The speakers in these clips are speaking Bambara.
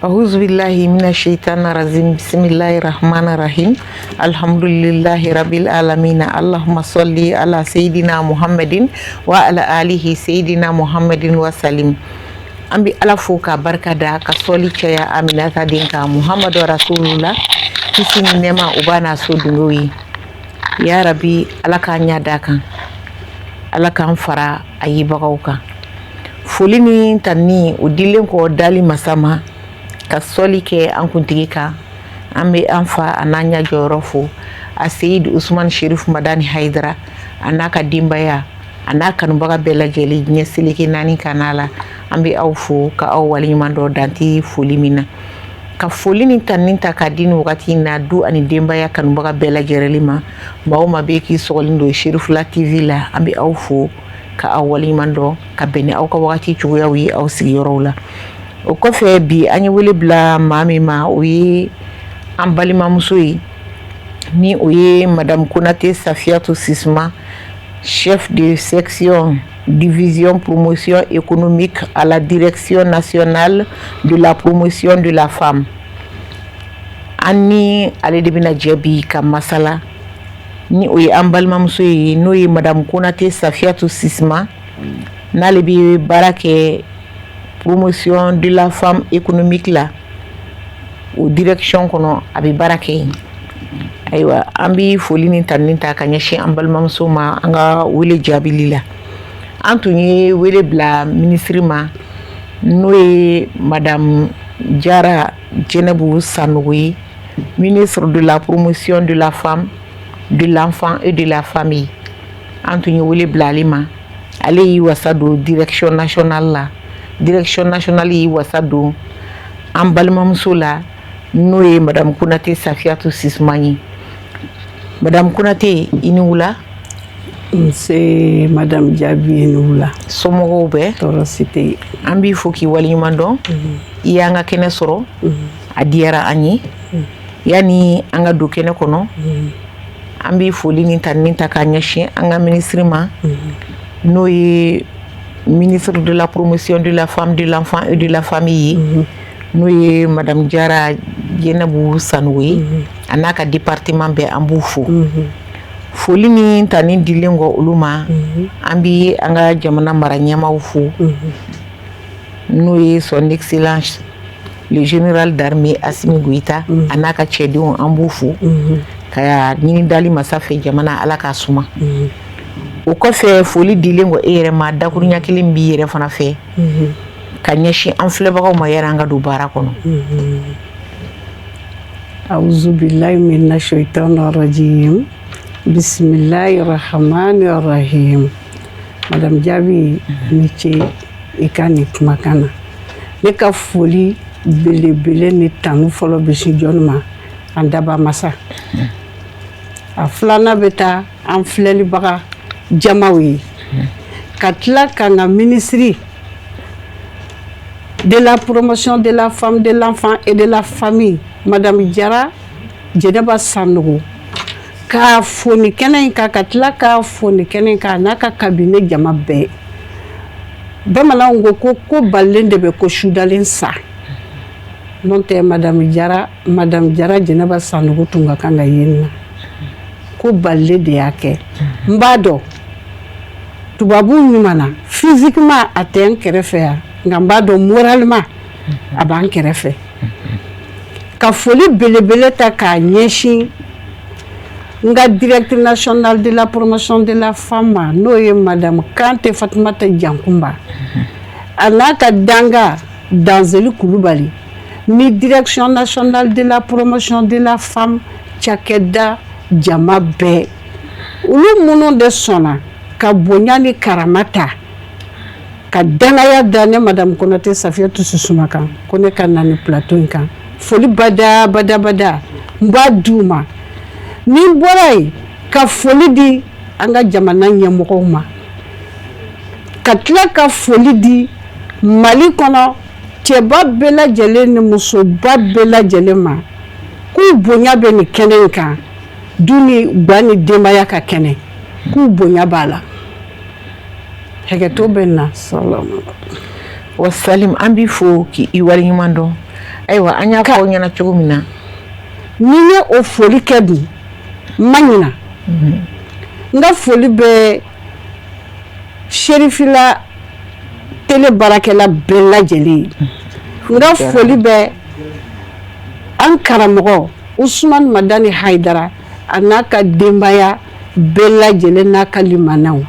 Auzubillahi mina shaitani rajim bisimilahi rahmani rahim alhamdulillahi rabbil alamina allahumma salli ala sayidina muhammadin wa ala alihi sayidina muhammadin wa salim. An bɛ Ala fo k'a barika da ka sɔli caya Aminata den kan Muhamadu rasulula, kisi ni nɛɛma o b'a n'a so dungew ye. Ya rabi, Ala k'an ɲɛ d'a kan, Ala k'an fara a yebagaw kan. Foli ni tanuni o dilen kɔ dali masa ma, ka sɔli kɛ an kuntigi kan, an bɛ an fa a n'an ɲɛ jɔyɔrɔ fo, a Seyid Usman Sherif Madani Hayidara, a n'a ka denbaya, a n'a kanubaga bɛɛ lajɛlen diɲɛ seleke naani kana la. An bɛ aw fo ka aw waleɲuman dɔn danti foli min na. Ka foli ni tanuni ta k'a di nin wagati in na du ani denbaya kanubaga bɛɛ lajɛlen ma. Maa o maa bɛ k'i sɔgɔlen don Serifula TV la, an bɛ aw fo ka aw waleɲuman dɔn ka bɛn ni aw ka wagati cogoyaw ye aw sigiyɔrɔw la. O kɔfɛ, bi an ye wele bila maa min ma, o ye an balimamuso ye, ni o ye Madame Konate Safiyatu Sisuma, chef de section division promotion économique à la direction nationale de la promotion de la femme. An ni ale de bɛna jɛ bi ka masala, ni o ye an balimamuso ye, n'o ye Madame Konate Safiyatu Sisuma, n'ale bɛ baara kɛ promotion de la femme économique la, o direction kɔnɔ a bɛ baara kɛ yen. Ayiwa, an bɛ foli ni tanuni ta ka ɲɛsin an balimamuso ma an ka wele jaabili la. An tun ye wele bila minisiri ma, n'o ye Madame Jara Jɛnɛbu Sanogo ye, ministre de la promotion de la femme, de l'enfant et de la famille. An tun ye wele bila ale ma, ale y'i wasa don direction nationale la. Direction nationale y'i wasa don an balimamuso la, n'o ye Madame Konate Safiyatu Sisuma ye. Madame Konate, i ni wula. Nse Madame Jaabi, ni wula. Somɔgɔw bɛɛ? Tɔɔrɔ si tɛ yen. An b'i fo k'i waleɲuman dɔn. I y'an ka kɛnɛ sɔrɔ, a diyara an ye. Yanni an ka don kɛnɛ kɔnɔ, an bɛ foli ni tanuni ta k'a ɲɛsin an ka minisiri ma, n'o ye ministre de la promotion de la femme, de l'enfant et de la famille ye, n'o ye Madame Jara Jɛnɛbu Sanogo ye, a n'a ka département bɛɛ, an b'u fo. Foli ni tanuni dilen kɔ olu ma, an bɛ an ka jamana mara ɲɛmaaw fo, n'o ye son excellence le général d'armée Assimi Goïta, a n'a ka cɛdenw, an b'u fo ka ɲini dali masa fɛ jamana Ala k'a suma. O kɔfɛ, foli dilen kɔ e yɛrɛ ma, dakurunya kelen b'i yɛrɛ fana fɛ ka ɲɛsin an filɛbagaw ma yɛrɛ an ka don baara kɔnɔ. Auzubillahi mina shaitani rajim, bisimilahi rahmani rahim. Madame Jaabi, ni ce i ka nin kumakan na. Ne ka foli belebele ni tanu fɔlɔ bɛ sin jɔnni ma? An daba masa. A filanan bɛ taa an filɛlibaga jamaw ye, ka tila ka n ka minisiri de la promotion de la femme, de l'enfant et de la famille, Madame Jara Jɛnɛba Sanogo, k'a fo ni kɛnɛ in kan, ka tila k'a fo ni kɛnɛ in kan, a n'a ka cabinet jama bɛɛ. Bamananw ko ko ko balilen de bɛ ko sudalen sa. N'o tɛ, Madame Jara Jɛnɛba Sanogo tun ka kan ka ye nin na. Ko balilen de y'a kɛ. N b'a dɔn tubabu ɲuman na, physiquement a tɛ n kɛrɛfɛ yan, nka n b'a dɔn moralement a b'an kɛrɛfɛ. Ka foli belebele ta k'a ɲɛsin n ka directeur national de la promotion de la femme ma, n'o ye Madame Kante Fatumata Jankunba, a n'a ka danga Danzeli Kulubali, ni direction nationale de la promotion de la femme cakɛda jama bɛɛ, olu minnu de sɔnna ka bonya ni karama ta ka danaya da ne Madame Konate Safiyatu Sisuma kan ko ne ka na ni plateau in kan. Foli bada bada bada n b'a d'u ma. Ni n bɔra yen, ka foli di an ka jamana ɲɛmɔgɔw ma, ka tila ka foli di Mali kɔnɔ cɛba bɛɛ lajɛlen ni musoba bɛɛ lajɛlen ma, k'u bonya bɛ nin kɛnɛ in kan. Du ni gwa ni denbaya ka kɛnɛ, k'u bonya b'a la. Hakɛto bɛ na. Salamu. Wasalim, an b'i fo k'i waleɲuman dɔn. Ayiwa, an y'a fɔ aw ɲɛna cogo min na. Ni n ye o foli kɛ dun, n ma ɲina, n ka foli bɛ Serifila télé baarakɛla bɛɛ lajɛlen ye. N ka foli bɛ an karamɔgɔ Usumani Madani Hayidara, a n'a ka denbaya bɛɛ lajɛlen n'a ka limanaw,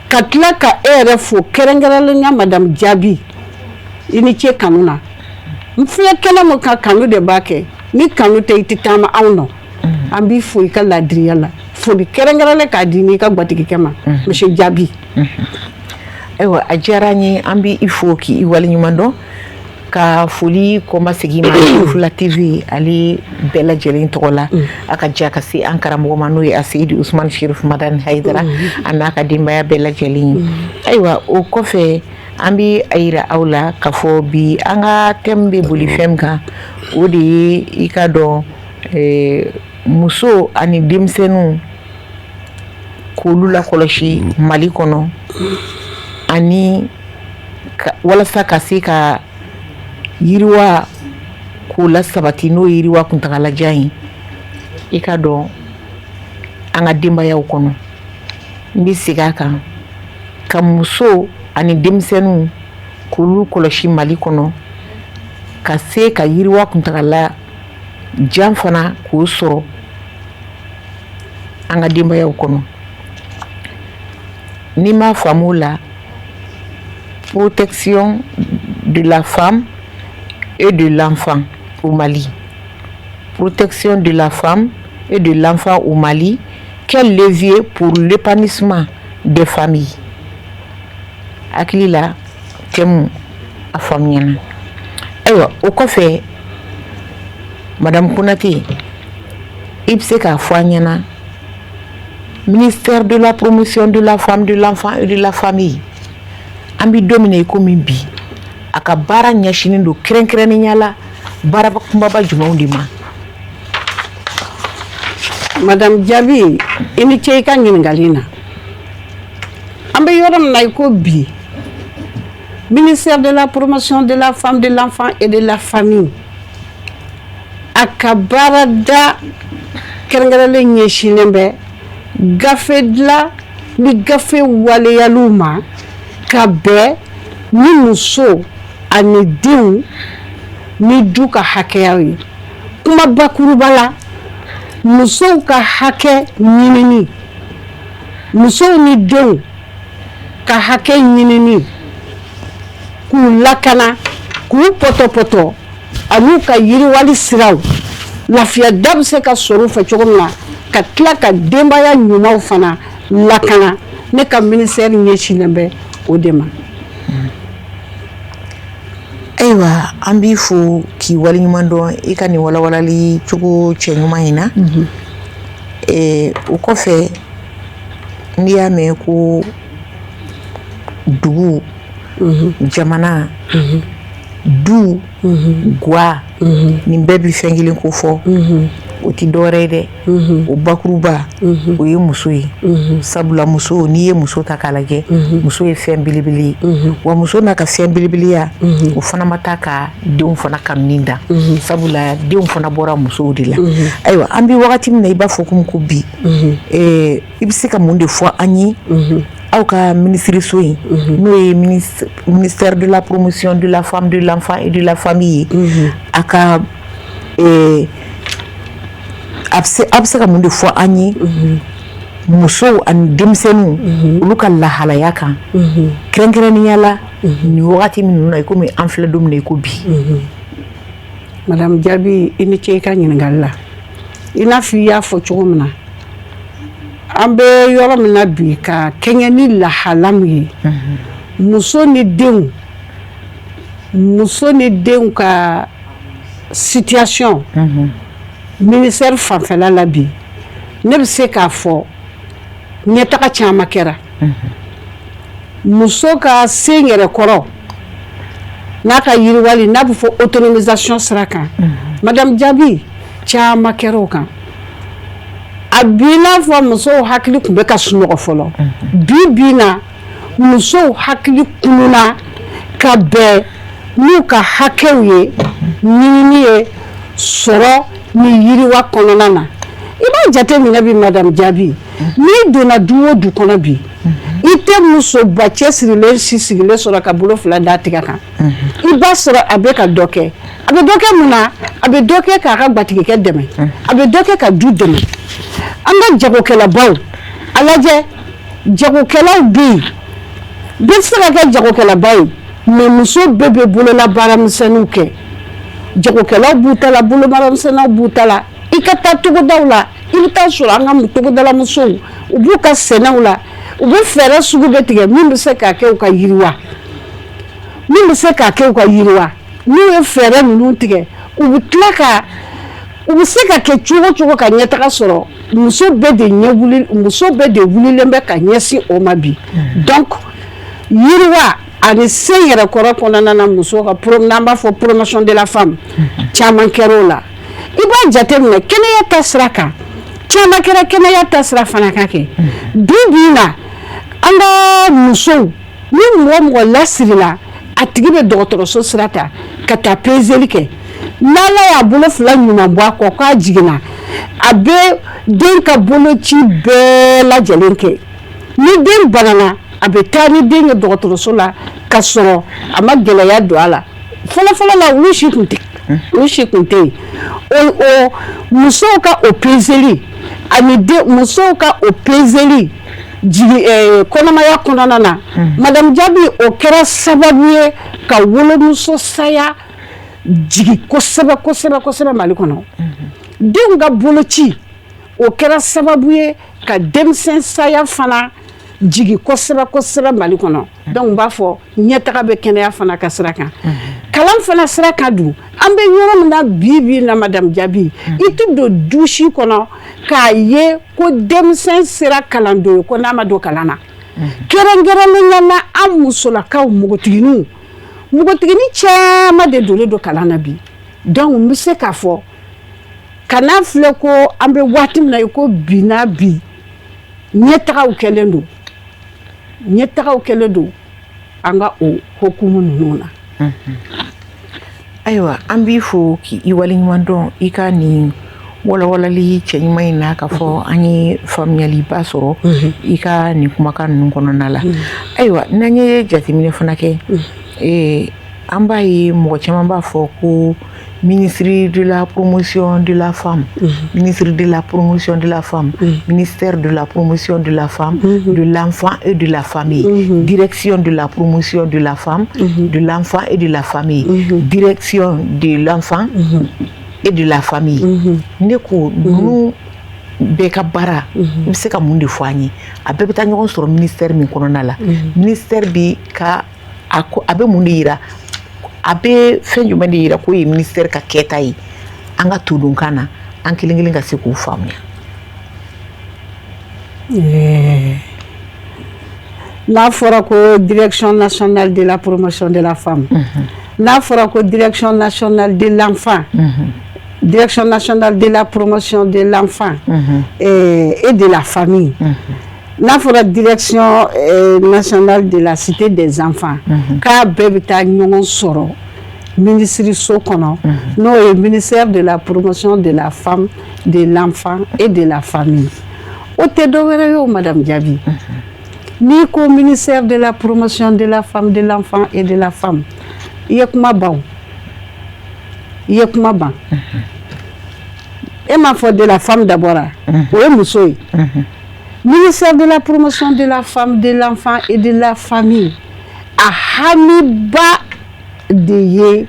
ka tila ka e yɛrɛ fo kɛrɛnkɛrɛnnenya. Madame Jaabi, i ni ce kanu na. N filɛ kɛnɛ min kan, kanu de b'a kɛ. Ni kanu tɛ, i tɛ taama anw nɔ. An b'i fo i ka ladiriya la. Foli kɛrɛnkɛrɛnlen k'a di n'i ka gwatigikɛ ma, monsieur Jaabi. Ayiwa, a diyara an ye. An b'i fo k'i waleɲuman dɔn, ka foli kɔmasegin ma Fula TV ale bɛɛ lajɛlen tɔgɔ la. A ka diya ka se an karamɔgɔ ma, n'o ye Aseyidi Usumani Sherif Madani Hayidara, a n'a ka denbaya bɛɛ lajɛlen ye. Ayiwa, o kɔfɛ, an bɛ a yira aw la k'a fɔ bi an ka thème bɛ boli fɛn min kan, o de ye, i ka dɔn, muso ani denmisɛnninw, k'olu lakɔlɔsi Mali kɔnɔ, ani walasa ka se ka yiriwa k'o la sabati, n'o yiriwa kuntagalajan ye, i ka dɔn, an ka denbayaw kɔnɔ. N bɛ segin a kan, ka muso ani denmisɛnninw k'olu kɔlɔsi Mali kɔnɔ, ka se ka yiriwa kuntagala jan fana k'o sɔrɔ an ka denbayaw kɔnɔ. N'i m'a faamu la, protection de la femme et de l'enfant au Mali. Protection de la femme et de l'enfant au Mali, quel levier pour l'épanouissement des familles? Hakili la, thème a faamuyana. Ayiwa, o kɔfɛ, madame Konate, i bɛ se k'a fɔ an ɲɛna, ministère de la Promotion de la Femme, de l'Enfant et de la Famille, an bɛ don min na i komi bi, a ka baara ɲɛsinnen don kɛrɛnkɛrɛnnenya la baara kunbaba jumɛnw de ma? Madame Jaabi, i ni ce i ka ɲininkali na. An bɛ yɔrɔ min na i ko bi, ministère de la Promotion de la Femme, de l'Enfant et de la Famille, a ka baarada kɛrɛnkɛrɛnlen ɲɛsinnen bɛ gafe dilan ni gafe waleyaliw ma, ka bɛn ni muso ani denw ni du ka hakɛyaw ye. Kuma bakuruba la, musow ka hakɛ ɲinini, musow ni denw ka hakɛ ɲinini, k'u lakana, k'u pɔtɔpɔtɔ, an'u ka yiriwali siraw, lafiya da bɛ se ka sɔrɔ u fɛ cogo min na, ka tila ka denbaya ɲumanw fana lakana, ne ka ministère ɲɛsinnen bɛ o de ma. Ayiwa, an b'i fo k'i waleɲuman dɔn i ka nin walawalali cogo cɛ ɲuman in na. O kɔfɛ, n'i y'a mɛn ko dugu, jamana, du, gwa, nin bɛɛ bɛ fɛn kelen ko fɔ, o tɛ dɔwɛrɛ ye dɛ, o bakuruba o ye muso ye. Sabula muso, n'i ye muso ta k'a lajɛ, muso ye fɛn belebele ye. Wa muso n'a ka fɛn belebeleya, o fana ma taa ka denw fana kanuni dan, sabula denw fana bɔra musow de la. Ayiwa, an bɛ wagati min na i b'a fɔ ko bi, i bɛ se ka mun de fɔ an ye, aw ka minisiriso in, n'o ye ministère de la Promotion de la Femme, de l'Enfant et de la Famille ye, a ka a bɛ se ka mun de fɔ an ye musow ani denmisɛnninw, olu ka lahalaya kan, kɛrɛnkɛrɛnnenya la nin wagati minnu na, i komi an filɛ don min na i ko bi? Madame Jaabi, i ni ce i ka ɲininkali la. I n'a fɔ i y'a fɔ cogo min na, an bɛ yɔrɔ min na bi, ka kɛɲɛ ni lahala min ye, muso ni denw ka situation ministère fanfɛla la bi, ne bɛ se k'a fɔ ɲɛtaga caman kɛra. Muso ka sen yɛrɛ kɔrɔ n'a ka yiriwali, n'a bɛ fɔ autonomisation sira kan, madame Jaabi, caman kɛra o kan. A b'i n'a fɔ musow hakili tun bɛ ka sunɔgɔ fɔlɔ. Bi bi na, musow hakili kununa ka bɛn n'u ka hakɛw ye, ɲinini ye sɔrɔ ni yiriwa kɔnɔna na. I b'a jate minɛ bi, madame Jaabi, n'i donna du o du kɔnɔ bi, i tɛ musoba cɛsirilen si sigilen sɔrɔ ka bolo fila da tigɛ kan. I b'a sɔrɔ a bɛ ka dɔ kɛ. A bɛ dɔ kɛ mun na? A bɛ dɔ kɛ k'a ka gwatigikɛ dɛmɛ, a bɛ dɔ kɛ ka du dɛmɛ. An ka jagokɛlabaw, a lajɛ, jagokɛlaw bɛ yen, bɛɛ tɛ se ka kɛ jagokɛlaba ye, mais muso bɛɛ bɛ bololabaaramisɛnninw kɛ. Jagokɛlaw b'u ta la, bololabaaramisɛnninw b'u ta la. I ka taa togodaw la, i bɛ taa sɔrɔ an ka togodala musow, u b'u ka sɛnɛw la, u bɛ fɛɛrɛ sugu bɛɛ tigɛ min bɛ se k'a kɛ u ka yiriwa, min bɛ se k'a kɛ u ka yiriwa. N'u ye fɛɛrɛ ninnu tigɛ, u bɛ tila ka u bɛ se ka kɛ cogo cogo ka ɲɛtaga sɔrɔ. Muso bɛɛ de ɲɛ wuli, muso bɛɛ de wulilen bɛ ka ɲɛsin o ma bi. Donc yiriwa ani sen yɛrɛkɔrɔ kɔnɔna na, muso ka, n'an b'a fɔ promotion de la femme, caman kɛra o la. I b'a jateminɛ kɛnɛya ta sira kan, caman kɛra kɛnɛya ta sira fana kan kɛ. Bi bi in na, an ka musow, ni mɔgɔ mɔgɔ lasirila, a tigi bɛ dɔgɔtɔrɔso sira ta ka taa peseli kɛ. N'Ala y'a bolo fila ɲuman bɔ a kɔ k'a jiginna, a bɛ den ka boloci bɛɛ lajɛlen kɛ. Ni den banana, a bɛ taa ni den ye dɔgɔtɔrɔso la ka sɔrɔ a ma gɛlɛya don a la. Fɔlɔfɔlɔ la, olu si kun tɛ yen. O musow ka o peseli ani den, musow ka o peseli jigi kɔnɔmaya kɔnɔna na, madame Jaabi, o kɛra sababu ye ka wolomuso saya jigi kosɛbɛ kosɛbɛ kosɛbɛ Mali kɔnɔ. Denw ka boloci, o kɛra sababu ye ka denmisɛn saya fana jigi kosɛbɛ kosɛbɛ Mali kɔnɔ. Donc n b'a fɔ ɲɛtaga bɛ kɛnɛya fana ka sira kan. Kalan fana sira kan dun, an bɛ yɔrɔ min na bi bi na, madame Jaabi, i tɛ don du si kɔnɔ k'a ye ko denmisɛn sera kalandon ye ko n'a ma don kalan na. Kɛrɛnkɛrɛnnenya la, an musolakaw, npogotigininw, npogotiginin caman de donnen don kalan na bi. Donc n bɛ se k'a fɔ kana filɛ ko an bɛ waati min na i ko bi n'a bi, ɲɛtagaw kɛlen don, ɲɛtagaw kɛlen don an ka o hokumu ninnu na. Ayiwa, an b'i fo k'i waleɲuman dɔn i ka nin walawalali cɛɲuman in na, k'a fɔ an ye faamuyaliba sɔrɔ i ka nin kumakan ninnu kɔnɔna la. Ayiwa, n'an ye jateminɛ fana kɛ, an b'a ye mɔgɔ caman b'a fɔ ko ministre de la promotion de la femme, ministre de la promotion de la femme, ministère de la promotion de la femme, de l'enfant et de la famille, direction de la promotion de la femme, de l'enfant et de la famille, direction de l'enfant et de la famille. Ne ko ninnu bɛɛ ka baara, i bɛ se ka mun de fɔ an ye? A bɛɛ bɛ taa ɲɔgɔn sɔrɔ ministère min kɔnɔna la, ministère bi ka a ko a bɛ mun de yira? A bɛ fɛn jumɛn de yira k'o ye ministère ka kɛta ye? An ka todunkan na, an kelen kelen ka se k'o faamuya. N'a fɔra ko direction nationale de la promotion de la femme, n'a fɔra ko direction nationale de l'enfant, direction nationale de la promotion de l'enfant et de la famille, n'a fɔra direction nationale de la cité des enfants, k'a bɛɛ bɛ taa ɲɔgɔn sɔrɔ minisiriso kɔnɔ, n'o ye ministère de la promotion de la femme, de l'enfant et de la famille, o tɛ dɔwɛrɛ ye o, madame Jaabi. N'i ko ministère de la promotion de la femme, de l'enfant et de la femme, i ye kuma ban o, i ye kuma ban. E m'a fɔ de la femme d'abord, o ye muso ye. Ministère de la promotion de la femme, de l'enfant et de la famille, a hamiba de ye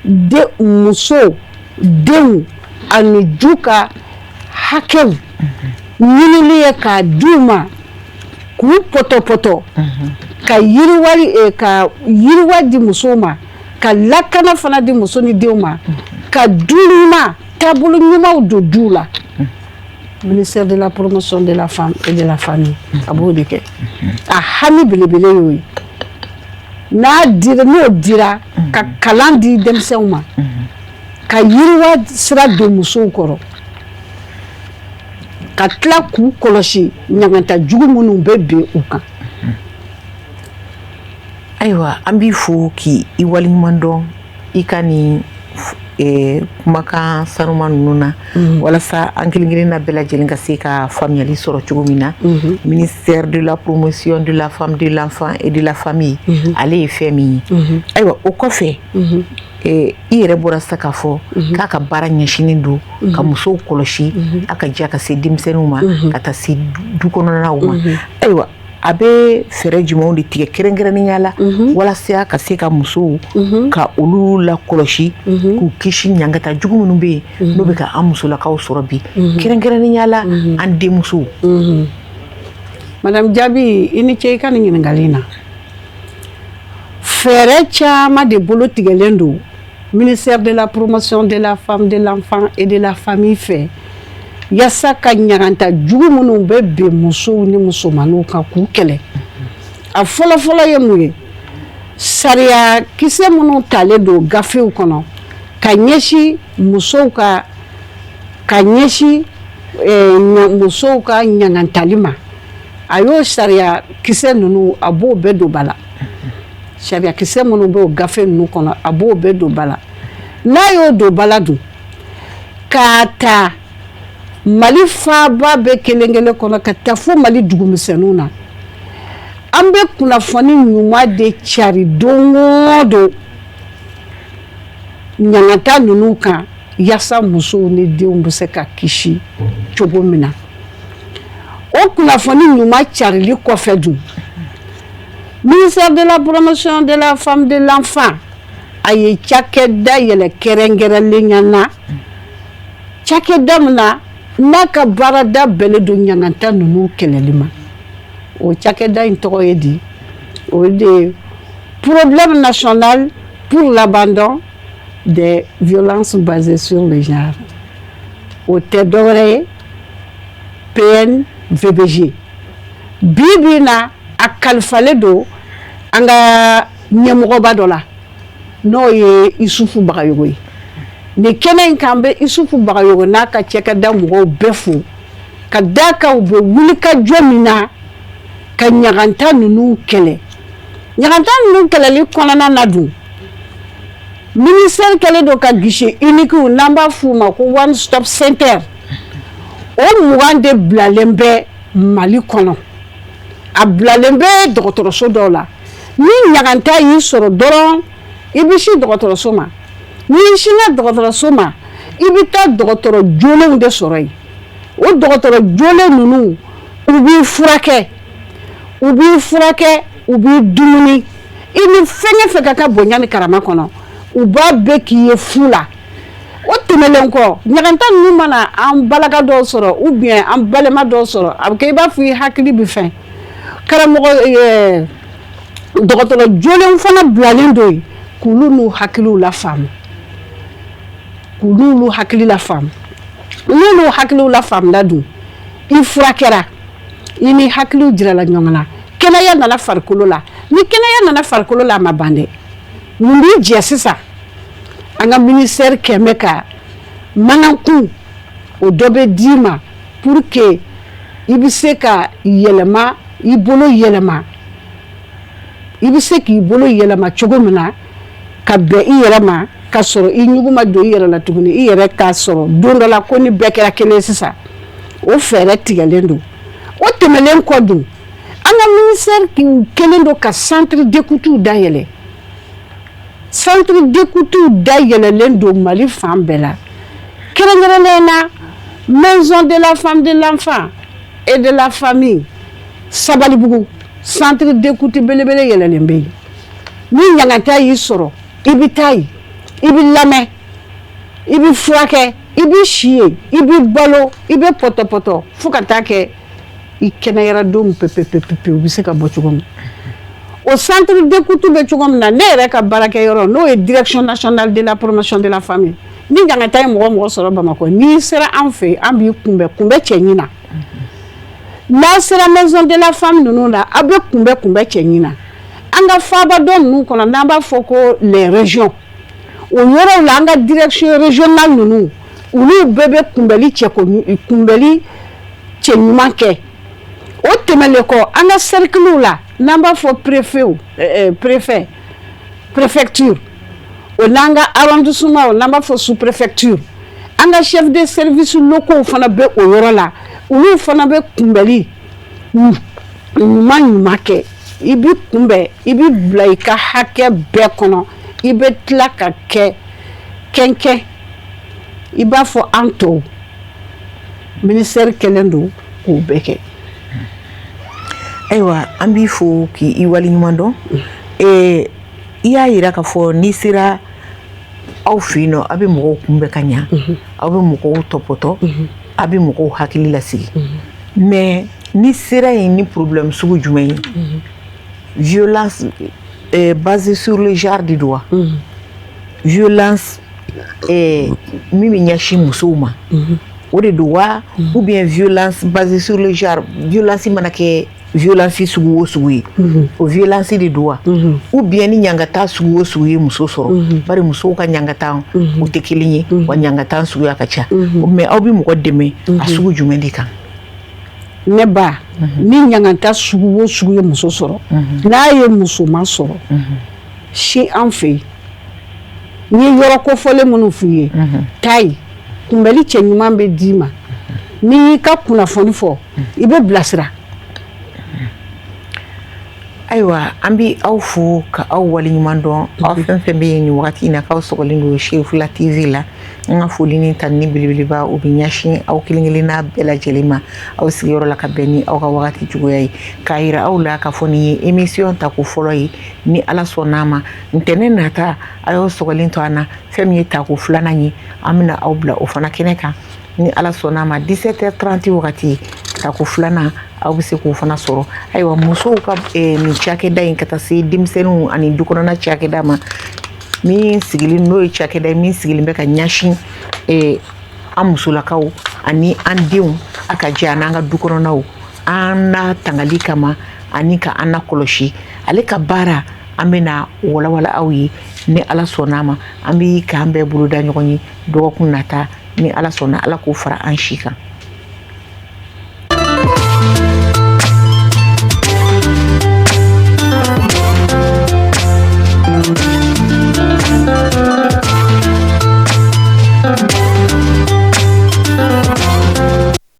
de muso, denw ani du ka hakɛw ɲinili ye k'a d'u ma, k'u pɔtɔpɔtɔ, ka yiriwali, ka yiriwa di musow ma, ka lakana fana di muso ni denw ma, ka du ɲuman, taabolo ɲumanw don duw la. Ministère de la promotion de la femme et de la famille, a b'o de kɛ. A hami belebele y'o ye. N'a dira, n'o dira, ka kalan di denmisɛnw ma, ka yiriwa sira don musow kɔrɔ. Ka tila k'u kɔlɔsi ɲangata jugu minnu bɛ bin u kan. Ayiwa, an b'i fo k'i i waleɲuman dɔn i ka nin kumakan sanuma ninnu na, walasa an kelen kelenna bɛɛ lajɛlen ka se ka faamuyali sɔrɔ cogo min na, ministère de la Promotion de la Femme, de l'Enfant et de la Famille, ale ye fɛn min ye. Ayiwa, o kɔfɛ, i yɛrɛ bɔra sisan k'a fɔ k'a ka baara ɲɛsinnen don ka musow kɔlɔsi, a ka diya ka se denmisɛnninw ma, ka taa se du kɔnɔnaw ma. Ayiwa, a bɛ fɛɛrɛ jumɛnw de tigɛ kɛrɛnkɛrɛnnenya la walasa ka se ka musow ka olu lakɔlɔsi, k'u kisi ɲangata jugu minnu bɛ yen, n'o bɛ ka an musolakaw sɔrɔ bi, kɛrɛnkɛrɛnnenya la an denmusow? Madame Jaabi, i ni ce i ka nin ɲininkali in na. Fɛɛrɛ caman de bolo tigɛlen don ministère de la Promotion de la Femme, de l'Enfant et de la Famille fɛ, yaasa ka ɲaganta jugu minnu bɛ bin musow ni musomaninw kan, k'u kɛlɛ. A fɔlɔfɔlɔ ye mun ye? Sariya kisɛ minnu talen don gafew kɔnɔ ka ɲɛsin musow ka ka ɲɛsin musow ka ɲagantali ma, a y'o sariya kisɛ ninnu, a b'o bɛɛ don ba la. Sariya kisɛ minnu b'o gafe ninnu kɔnɔ, a b'o bɛɛ don ba la. N'a y'o don ba la dun, k'a ta Mali faaba bɛɛ kelen kelen kɔnɔ ka taa fo Mali dugumisɛnninw na, an bɛ kunnafoni ɲuman de cari don o don ɲangata ninnu kan, yaasa musow ni denw bɛ se ka kisi cogo min na. O kunnafoni ɲuman carili kɔfɛ dun, ministère de la Promotion de la Femme, de l'Enfant, a ye cakɛda yɛlɛ kɛrɛnkɛrɛnlenya na, cakɛda min na n'a ka baarada bɛnnen don ɲangata ninnu kɛlɛli ma. O cakɛda in tɔgɔ ye di? O de ye Programme national pour l'abandon des violences basées sur le genre. O tɛ dɔwɛrɛ ye PNVBG. Bi bi in na, a kalifalen don an ka ɲɛmɔgɔba dɔ la, n'o ye Isufu Bagayogo ye. Nin kɛnɛ in kan, an bɛ Isufu Bagayogo n'a ka cakɛda mɔgɔw bɛɛ fo, ka d'a kan u bɛ wulikajɔ min na ka ɲaganta ninnu kɛlɛ. Ɲaganta ninnu kɛlɛli kɔnɔna na dun, ministère kɛlen don ka guichet unique, n'an b'a f'u ma ko one stop center, o 20 de bilalen bɛ Mali kɔnɔ. A bilalen bɛ dɔgɔtɔrɔso dɔw la. Ni ɲaganta y'i sɔrɔ dɔrɔn, i bɛ si dɔgɔtɔrɔso ma. N'i sinna dɔgɔtɔrɔso ma, i bɛ taa dɔgɔtɔrɔ jolenw de sɔrɔ yen. O dɔgɔtɔrɔ jolen ninnu, u b'i furakɛ, u b'i furakɛ, u b'i dumuni, i ni fɛn o fɛn ka kan bonya ni karama kɔnɔ, u b'a bɛɛ k'i ye fu la. O tɛmɛnen kɔ, ɲaganta ninnu mana an balaka dɔw sɔrɔ ou bien an balima dɔw sɔrɔ, a bɛ kɛ i b'a fɔ i hakili bɛ fɛn. Karamɔgɔ dɔgɔtɔrɔ jolenw fana bilalen don yen k'olu n'u hakiliw lafaamu, k'u n'olu hakili lafaamu. N'u n'u hakiliw lafaamula dun, i furakɛra, i ni hakiliw jirala ɲɔgɔn na, kɛnɛya nana farikolo la. Ni kɛnɛya nana farikolo la, a ma ban dɛ. Mun b'i jɛ sisan? An ka ministère kɛn bɛ ka manankun o dɔ bɛ d'i ma pour que i bɛ se ka yɛlɛma, i bolo yɛlɛma, i bɛ se k'i bolo yɛlɛma cogo min na ka bɛn i yɛrɛ ma, ka sɔrɔ i ɲugu ma don i yɛrɛ la tuguni, i yɛrɛ k'a sɔrɔ don dɔ la ko ni bɛɛ kɛra kelen sisan. O fɛɛrɛ tigɛlen don. O tɛmɛnen kɔ dun, an ka ministère kɛlen don ka centre d'écoute dayɛlɛ. Centre d'écoute dayɛlɛlen don Mali fan bɛɛ la, kɛrɛnkɛrɛnnenya na Maison de la Femme, de l'Enfant et de la Famille Sabalibugu, centre d'écoute belebele yɛlɛlen bɛ yen. Ni ɲangata y'i sɔrɔ, i bɛ taa yen, i bɛ lamɛn, i bɛ furakɛ, i bɛ si yen, i bɛ balo, i bɛ pɔtɔpɔtɔ fo ka taa kɛ i kɛnɛyara don pepepepe, u bɛ se ka bɔ cogo min. O centre d'écoute bɛ cogo min na, ne yɛrɛ ka baarakɛyɔrɔ, n'o ye Direction nationale de la Promotion de la Famille, ni ɲangata ye mɔgɔ mɔgɔ sɔrɔ Bamakɔ, n'i sera an fɛ yen, an b'i kunbɛn kunbɛn cɛɲi na. N'a sera Maison de la Femme ninnu na, a bɛ kunbɛn kunbɛn cɛɲi na. An ka faaba dɔ ninnu kɔnɔ, n'an b'a fɔ ko les régions, o yɔrɔw la, an ka direction régionale ninnu, olu bɛɛ bɛ kunbɛli cɛko kunbɛli. cɛ ɲuman kɛ. O tɛmɛnen kɔ, an ka cercles la, n'an b'a fɔ préfet, préfet, préfecture, o n'an ka arrondissement, n'an b'a fɔ sous préfecture, an ka chef de service locaux fana bɛ o yɔrɔ la. Olu fana bɛ kunbɛli ɲuman ɲuman kɛ. I bɛ kunbɛn, i bɛ bila i ka hakɛ bɛɛ kɔnɔ, i bɛ tila ka kɛ kɛnkɛn i b'a fɔ an tɔw. Ministère kɛlen don k'o bɛɛ kɛ. Ayiwa, an b'i fo k'i waleɲuman dɔn. I y'a yira k'a fɔ n'i sera aw fɛ yen nɔ, aw bɛ mɔgɔw kunbɛn ka ɲa, aw bɛ mɔgɔw tɔpɔtɔ, aw bɛ mɔgɔw hakili lasigi. Mais ni sera yen ni problème sugu jumɛn ye? Violence basée sur le genre de don wa? Violence min bɛ ɲɛsin musow ma, o de don wa? Ou bien violence basée sur le genre, violence mana kɛ violence sugu o sugu ye, o violence de don wa? Ou bien ni ɲangata sugu o sugu ye muso sɔrɔ? Bari musow ka ɲangata o tɛ kelen ye wa, ɲangata suguya ka ca. Mais aw bɛ mɔgɔ dɛmɛ a sugu jumɛn de kan? Ne ba, ni ɲangata sugu o sugu ye muso sɔrɔ, n'a ye musoman sɔrɔ si an fɛ yen, n ye yɔrɔ kofɔlen minnu f'u ye, taa yen, kunbɛli cɛ ɲuman bɛ d'i ma. N'i y'i ka kunnafoni fɔ, i bɛ bilasira. Ayiwa, an bɛ aw fo ka aw waleɲuman dɔn, aw fɛn fɛn bɛ yen nin wagati in na k'aw sɔgɔlen don Cherifila TV la. N ka foli ni tanuni belebeleba, o bɛ ɲɛsin aw kelen kelenna bɛɛ lajɛlen ma aw sigiyɔrɔ la, ka bɛn ni aw ka wagati cogoya ye. K'a yira aw la k'a fɔ nin ye émission tako fɔlɔ ye. Ni Ala sɔnn'a ma, ntɛnɛn nata, a y'aw sɔgɔlen to an na, fɛn min ye tako filanan ye, an bɛna aw bila o fana kɛnɛ kan. Ni Ala sɔnn'a ma, 17h30 wagati, tako filanan, aw bɛ se k'o fana sɔrɔ. Ayiwa, musow ka nin cakɛda in, ka taa se denmisɛnninw ani du kɔnɔna cakɛda ma min sigilen, n'o ye cakɛda ye min sigilen bɛ ka ɲɛsin an musolakaw ani an denw a ka jɛ n'an ka du kɔnɔnaw, an n'a tangali kama ani ka an lakɔlɔsi, ale ka baara an bɛna walawala aw ye. Ni Ala sɔnn'a ma, an bɛ k'an bɛɛ bolo da ɲɔgɔn ye dɔgɔkun nata, ni Ala sɔnna. Ala k'o fara an si kan.